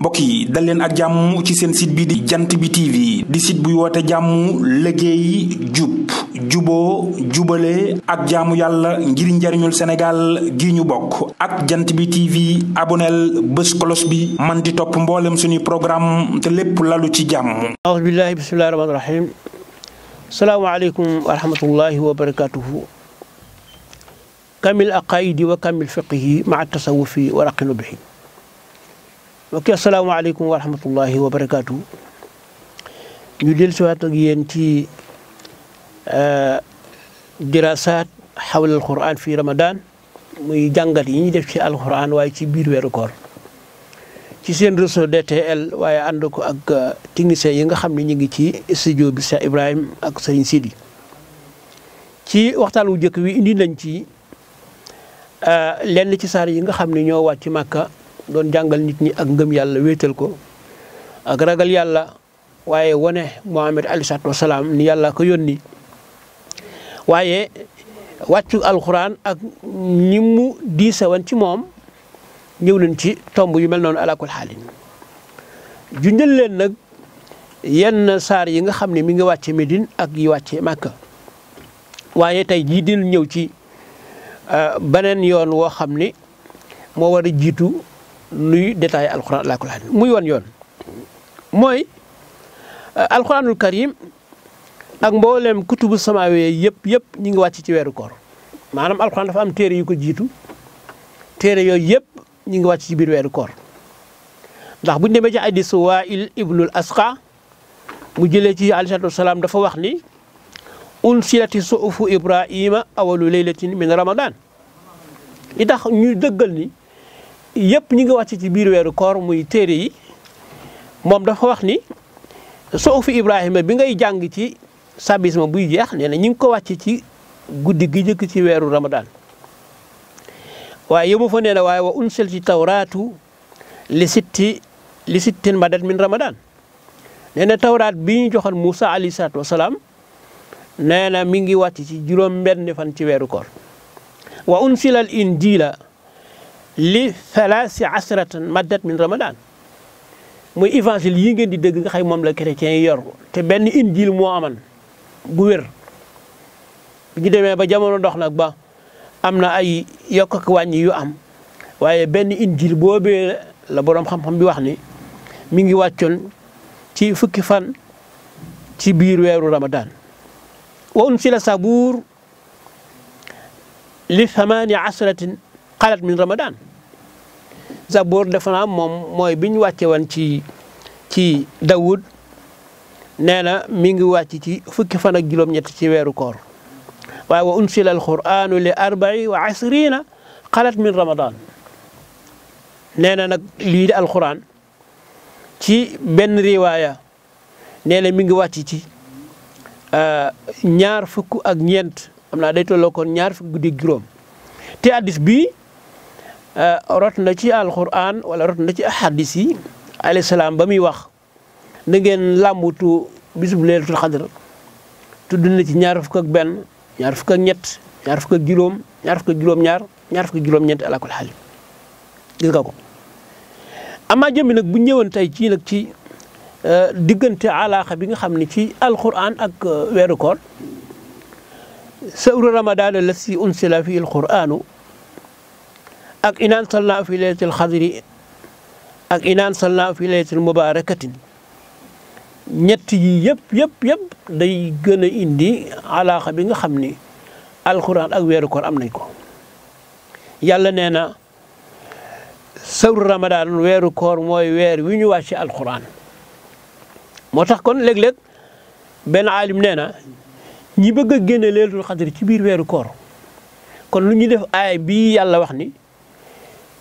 mbokk yi dal leen ak jàmm ci seen site bi di jant bi TV di site buy woote jàmm liggéey jub juboo jubale ak jaamu yàlla ngir njariñul Sénégal gi ñu bokk ak jant bi TV aboneel bés kolos bi man di topp mboolem suñuy programme te lépp lalu ci jàmm. a'uuzu billahi bismillahi rahmaani rahim. salaamaaleykum wa rahmatullahi wa barakatuhu. kamil aqaidi wa kamil fiqihi maa tasawufi wa raqinu bihi. ok asalaamaaleykum wa rahmatullahi wa barakaatu. ñu del siwaat ak yéen ci dirasaat xawla alquran fi ramadan muy jàngat yi ñuy def ci alquran waaye ci biir weeru koor ci seen réseau DTL waaye ànd ko ak techniciens yi nga xam ne ñu ngi ci studio bi Cheikh Ibrahim ak Serigne Sidi. ci waxtaan wu jëkk wi indi nañ ci lenn ci saar yi nga xam ne ñoo wàcc ci Màkka doon jàngal nit ñi ak ngëm yàlla wéetal ko ak ragal yàlla waaye wone Muhammad alayhi salaatu wasalaam ni yàlla ko yónni waaye wàccu alxuraan ak ñi mu diisawan ci moom ñëw nañ ci tomb yu mel noonu ala kulli xaalin junjal leen nag yenn saar yi nga xam ne mi ngi wàcce Médine ak yi wàcce Màkka waaye tey jii dina ñëw ci beneen yoon woo xam ne moo war a jiitu nuy détaillé alquran ala kulli haal muy wan yoon mooy alquranul karim ak mboolem kutubu samaawe yëpp ñi ngi wàcc ci weeru koor maanaam alquran dafa am téere yu ko jiitu téere yooyu yëpp ñi ngi wàcc ci biir weeru koor ndax buñu demee ci hadiis Waa'il ibnul Asqa mu jëlee ci alayhi salaatu wasalaam dafa wax ni unsilati suhufu Ibrahima awalu laylatin min ramadan li tax ñu dëggal ni yëpp ñi nga wàcc ci biir weeru koor muy téere yi moom dafa wax ni suhufu Ibrahima bi ngay jàng ci sabisma buy jeex nee na ñi ngi ko wàcc ci guddi gi jëkk ci weeru ramadan waaye yëmu fa nee na waaye wa unsil ci tawraatu li sittin madat min ramadan nee na tawraat bi ñu joxoon Moussa alayhi salaatu wasalaam nee na mi ngi wàcc ci juróom benn fan ci weeru koor wa unsila al injila li 13 maddat min ramadan muy évangile yi ngeen di dégg nga xay moom la chrétien yi yor te benn injil moo aman bu wér bi ñu demee ba jamono dox nag ba am na ay yokk ak wàññi yu am waaye benn injil boobee la boroom xam-xam bi wax ni mi ngi wàccoon ci fukki fan ci biir weeru ramadan wa unsila sabuur li 18 xalat min ramadan Zaboor defe naa moom mooy bi ñu wàcce woon ci Dawud nee na mi ngi wàcc ci fukki fan ak juróom-ñett ci weeru koor waaye wa unsila alquranu li 24 xalat min ramadan nee na nag lii di alquran ci benn riwaaya nee na mi ngi wàcc ci ñaar fukk ak ñeent am naa day tolloo kon ñaar fukk guddi juróom te hadiis bii rot na ci alquran wala rot na ci ahadis yi alayhi salaam ba muy wax na ngeen làmbutu bisub leelatul xadr tudd na ci ñaar fukk ak benn ñaar fukk ak ñett ñaar fukk ak juróom ñaar fukk ak juróom-ñaar ñaar fukk ak juróom-ñeent ala kulli haal gis nga ko. amaa jëmmi nag bu ñëwoon tey ci nag ci diggante alaaxa bi nga xam ne ci alquran ak weeru koor sahru ramadan allati unsila fi alquranu ak inaan salnaa fi laylatil xadri ak inaan salnaa fi laylatil mubarakatin ñett yi yëpp day gën a indi alaaxa bi nga xam ni alquran ak weeru koor am nañ ko yàlla nee na sahru ramadan weeru koor mooy weer wi ñu wàcce alquran moo tax kon léeg-léeg benn aalim nee na ñi bëgg a génne laylatul xadri ci biir weeru koor kon lu ñu def aay bii yàlla wax ni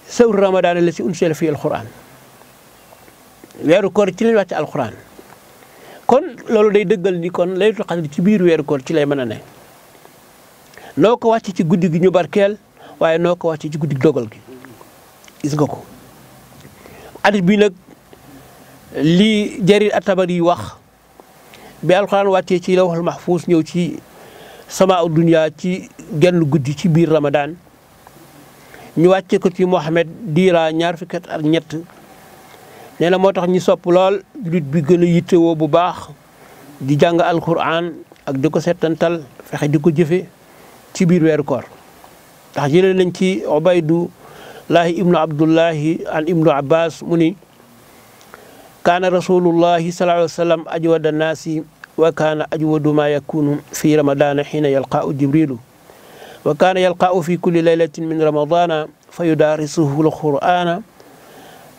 sahru ramadan la si unsila fi alquran weeru koor ci lañ wàcc alquran kon loolu day dëggal ni kon laylatul xadri ci biir weeru koor ci lay mën a ne noo ko wàcc ci guddi gi ñu barkeel waaye noo ko wàcc ci guddi dogal gi gis nga ko hadiis bi nag li Jarir at-Tabari wax bi alquran wàccee ci lawhul mahfuus ñëw ci samaa dunya ci genn guddi ci biir ramadan ñu wàcce ko ci Muhammad diira ñaar fukki at ak ñett nee na moo tax ñu sopp lool julit bi gën a yittewoo bu baax di jàng alquran ak di ko settantal fexe di ko jëfe ci biir weeru koor ndax jëlee nañ ci Ubaydullahi ibnu Abdullahi an ibnu Abbas mu ni kaana rasulullahi sallallahu alayhi wa sallam ajwada naasi wa kaana ajwadu ma yakunu fi ramadana xiina yalqaau jibrilu wa kaana yalqaau fi kulli laylatin min ramadana fa yudarisuhu alqur'ana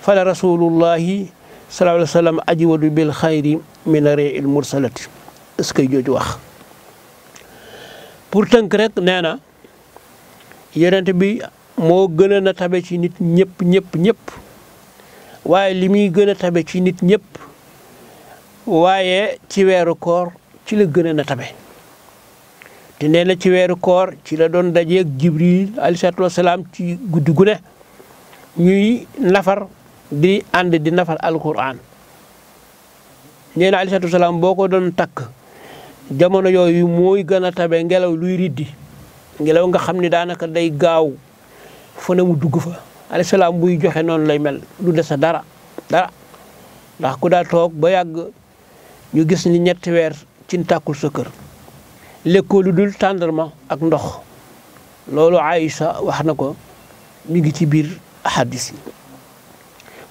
fala rasulullahi sallallahu alayhi wa sallam ajwadu bil xayri min ri'il mursalati est-ce que jooju wax pour tënk rek nee na yonent bi moo gën a tabe ci nit ñëpp waaye li muy gën a tabe ci nit ñëpp waaye ci weeru koor ci la gën a tabe te nee na ci weeru koor ci la doon dajeeg Jibril alayhi salaatu wasalaam ci guddi gu ne ñuy nafar di ànd di nafar alquran nee na alayhi salaatu wasalaam boo ko doon takk jamono yooyu mooy gën a tabe ngelaw luy riddi ngelaw nga xam ni daanaka day gaaw fu ne mu dugg fa alayhi salaam buy joxe noonu lay mel du dese dara ndax ku daa toog ba yàgg ñu gis ni ñetti weer ci tàkkul sa kër lekkoo lu dul tàndarma ak ndox loolu Aïcha wax na ko mi ngi ci biir hadis yi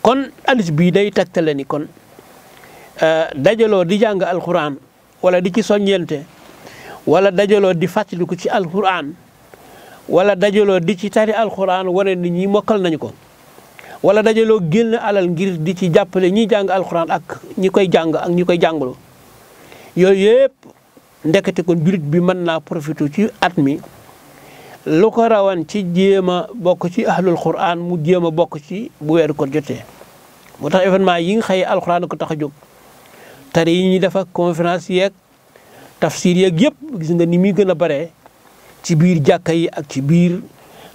kon hadis bii day tegtale ni kon dajaloo di jàng alquran wala di ci soññente wala dajaloo di fàttaliku ci alquran wala dajaloo di ci tari alquran wane ni ñi mokkal nañu ko wala dajaloo génn alal ngir di ci jàppale ñi jàng alquran ak ñi koy jàng ak ñi koy jàngalu yooyu yëpp ndekete kon julit bi mën naa profité ci at mi lu ko rawan ci jéem a bokk ci ahlul quran mu jéem a bokk ci bu weeru ko jotee moo tax événement yi nga xëy alquran ko tax a jóg tari yi ñuy def ak conférence yeeg tafsir yeeg yëpp gis nga ni muy gën a bare ci biir jàkka yi ak ci biir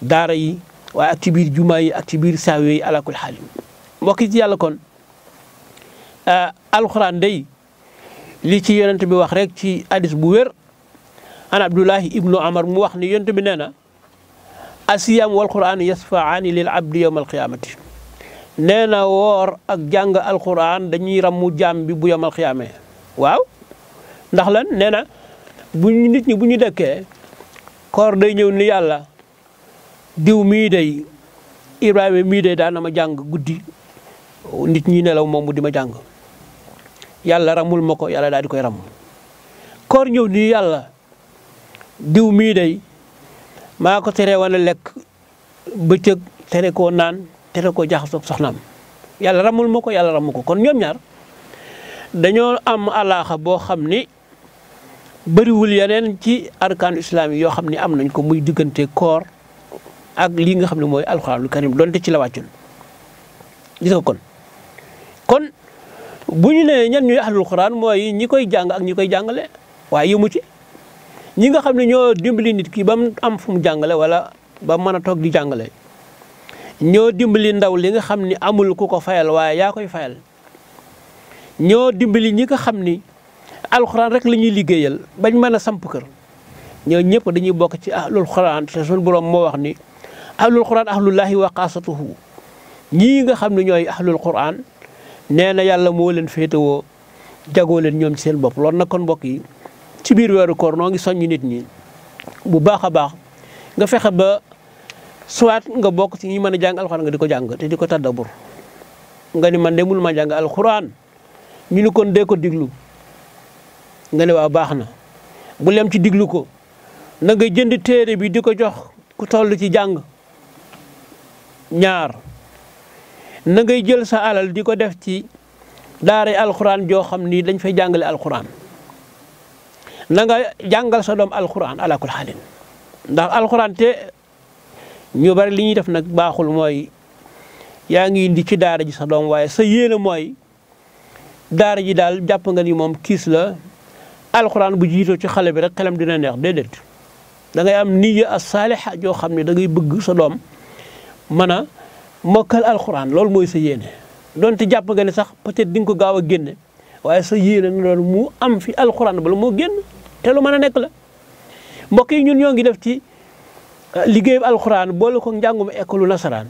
daara yi waaye ak ci biir jumaa yi ak ci biir saawe yi ala kulli xaal mbokk yi ci yàlla kon alquran day li ci yonent bi wax rek ci hadis bu wér an Abdullahi ibnu Amar mu wax ni yonent bi nee na asiyam wal quran yasfaani lil abdi yawm alqiyamati nee na woor ak jàng alquran dañuy rammu jaam bi bu yawmal qiyaama waaw ndax lan nee na nit ñi bu ñu dëkkee koor day ñëw ni yàlla diw mii day Ibrahima mii day daan na ma jàng guddi nit ñi nelaw moom mu di ma jàng yàlla ramul ma ko yàlla daal di koy ram koor ñëw ni yàlla diw mii day maa ko tere woon a lekk bëccëg tere koo naan tere ko jaxasoo soxnaam yàlla ramul ma ko yàlla ramu ko kon ñoom ñaar dañoo am alaaxa boo xam ni bëriwul yeneen ci arkaanu islam yi yoo xam ni am nañ ko muy diggante koor ak lii nga xam ne mooy alxuraanul karim donte ci la wàccoon gis nga kon bu ñu nee ñan ñuy ahlul quran mooy ñi koy jàng ak ñi koy jàngale waaye yëmu ci ñi nga xam ne ñoo dimbali nit ki ba mu am fu mu jàngale wala ba mën a toog di jàngale ñoo dimbali ndaw li nga xam ni amul ku ko fayal waaye yaa koy fayal ñoo dimbali ñi nga xam ni alxuraan rek la ñuy liggéeyal bañ mën a samp kër ñoo ñëpp dañuy bokk ci ahlul quran te suñu borom moo wax ni ahlul quran ahlullahi wa qaasatuhu ñii nga xam ne ñooy ahlul quran nee na yàlla moo leen féetewoo jagoo leen ñoom ci seen bopp loolu nag kon mbokk yi ci biir weeru koor noo ngi soññ nit ñi bu baax a baax nga fexe ba soit nga bokk ci ñi mën a jàng alxuraan nga di ko jàng te di ko tàddabur nga ni man de mënu ma jàng alxuraan ñu ni kon dee ko diglu nga ne waaw baax na bu lem ci diglu ko na nga jënd téere bi di ko jox ku toll ci jàng ñaar na ngay jël sa alal di ko def ci daara alxuraan joo xam ni dañ fay jàngale alxuraan na nga jàngal sa doom alxuraan ala kulli xaalin ndax alxuraan te ñu bari li ñuy def nag baaxul mooy yaa ngi indi ci daara ji sa doom waaye sa yéene mooy daara ji daal jàpp nga ni moom kiis la alxuraan bu jiitoo ci xale bi rek xelam dina neex déedéet da ngay am niya as saaliha joo xam ne da ngay bëgg sa doom mën a mokkal alxuraan loolu mooy sa yéene donte jàpp nga ne sax peut-être di nga ko gaaw a génne waaye sa yéene na loolu mu am fi alxuraan bala moo génn te lu mën a nekk la mbokk yi ñun ñoo ngi def ci liggéeyu alxuraan boole ko njàngum école nasaraan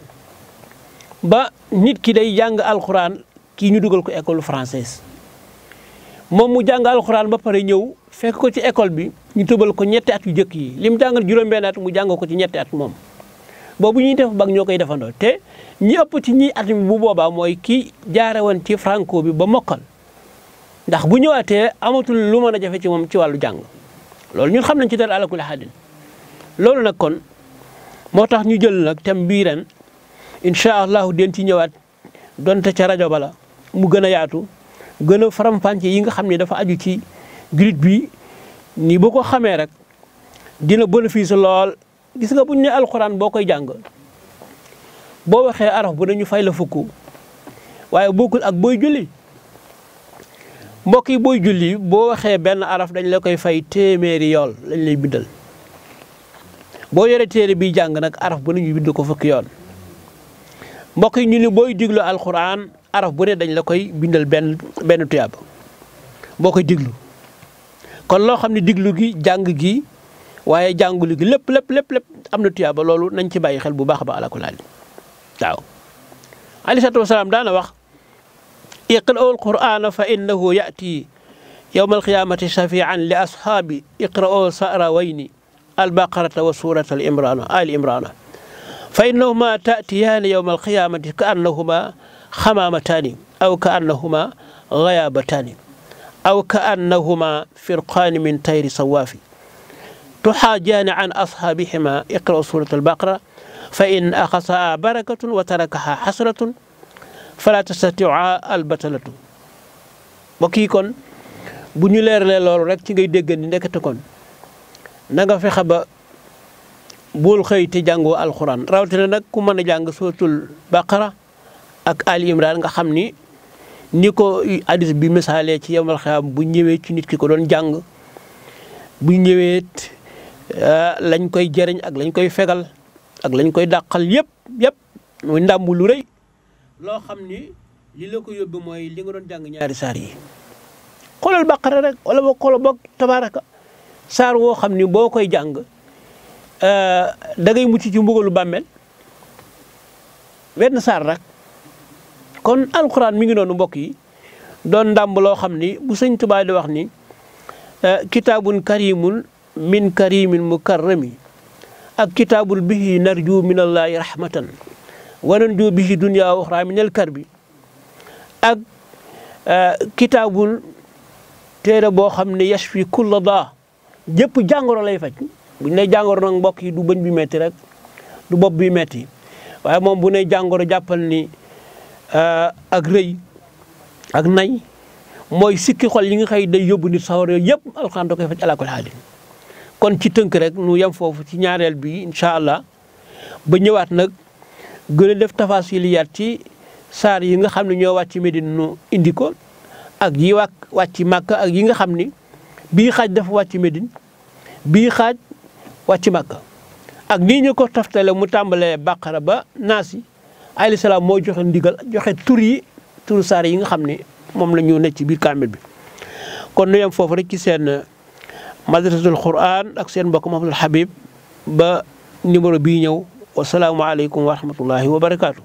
ba nit ki day jàng alxuraan kii ñu dugal ko école française moom mu jàng alxuraan ba pare ñëw fekk ko ci école bi ñu tëbal ko ñetti at yu jëkk yi li mu jàngal juróom-benn at mu jàng ko ci ñetti at moom boobu ñuy def bac ñoo koy defandoo te ñi ëpp ci ñi at mi bu boobaa mooy kii jaare woon ci franco bi ba mokkal ndax bu ñëwaatee amatul lu mën a jafe ci moom ci wàllu jàng loolu ñun xam nañ ci dara ala kulli xaalin loolu nag kon moo tax ñu jël nag thème bii ren incha allahu den ci ñëwaat donte ca rajo bala mu gën a yaatu gën a faram-fàcce yi nga xam ne dafa aju ci jullit bi ni boo ko xamee rek dina bénéfice lool. gis nga buñ ne alxuraan boo koy jàng boo waxee araf bu dañu fay la fukk waaye bokkul ak booy julli mbokk yi booy julli boo waxee benn araf dañ la koy fay téeméeri yool lañ lay bindal boo yore téere bi jàng nag araf bu ne ñu bind ko fukki yoon mbokk yi ñu ni booy diglu alxuraan araf bu ne dañ la koy bindal benn tuyaaba boo koy diglu kon loo xam ne diglu gi jàng gi waaye jàngulu gi lépp am na tuyaaba loolu nañ ci bàyyi xel bu baax a baax ala kulli haal waaw alayhi salaatu wasalaam daana wax iqra'u alqur'ana fa innahu ya'ti yawma alqiyamati shafi'an li ashaabi iqra'u sa'rawayni albaqarata wa surata ali imrana fa innahuma ta'tiyani yawma alqiyamati ka annahuma xamamatani aw ka annahuma ghayabatani aw ka annahuma firqani min tayri sawaafi تحاجان عن أصحابهما اقرأوا سورة البقرة فإن أخذها بركة وتركها حسرة فلا تستطيع البتلة بكي كون bu ñu leeralee loolu rek ci ngay dégg ni ndekete kon na nga fexe ba bul xëy te jàngoo alxuraan rawatina nag ku mën a jàng suratul baqara ak ali imran nga xam ni ko hadis bi misaalee ci yawmal xiyaam bu ñëwee ci nit ki ko doon jàng bu ñëwee lañ koy jëriñ ak lañ koy fegal ak lañ koy dàqal yëpp muy ndàmb lu rëy loo xam ni li la ko yóbbu mooy li nga doon jàng ñaari saar yi xoolal baqara rek wala boo xoolal boog tabaraka saar woo xam ni boo koy jàng da ngay mucc ci mbugalu bàmmeel benn saar rek kon alquran mi ngi noonu mbokk yi doon ndàmb loo xam ni bu sëñ Tuubaa di wax ni kitaabun karimun min karimin mukarrami ak kitaabul bihi narju min allahi rahmatan wa nanju bihi dunya wa uxra min al karbi ak kitaabul téere boo xam ne yashfi kulla daa jëpp jàngoro lay faj buñ ne jàngoro nag mbokk yi du bëñ bi metti rek du bopp bi metti waaye moom bu ne jàngoro jàppal ni ak rëy ak nay mooy sikki xol yi nga xëy day yóbbu nit sawar yooyu yëpp alxuraan da koy faj ala kulli xaalin kon ci tënk rek nu yem foofu ci ñaareel bi incha allah ba ñëwaat nag gën a def tafasiliyaat ci saar yi nga xam ne ñoo wàcc Medine nu indi ko ak yi wàcc Màkka ak yi nga xam ni bii xaaj dafa wàcc Medine bii xaaj wàcc Màkka ak nii ñu ko taftale mu tàmbalee Baqara ba Naasi alayhi salaam moo joxe ndigal joxe turu saar yi nga xam ne moom la ñu nekk ci biir kaamil bi kon nu yem foofu rek ci seen madrasatul Qur'an ak seen mbokk Mouhamadul Habib ba numéro bii ñëw wasalaamualeykum wa rahmatullahi wa barakaatu.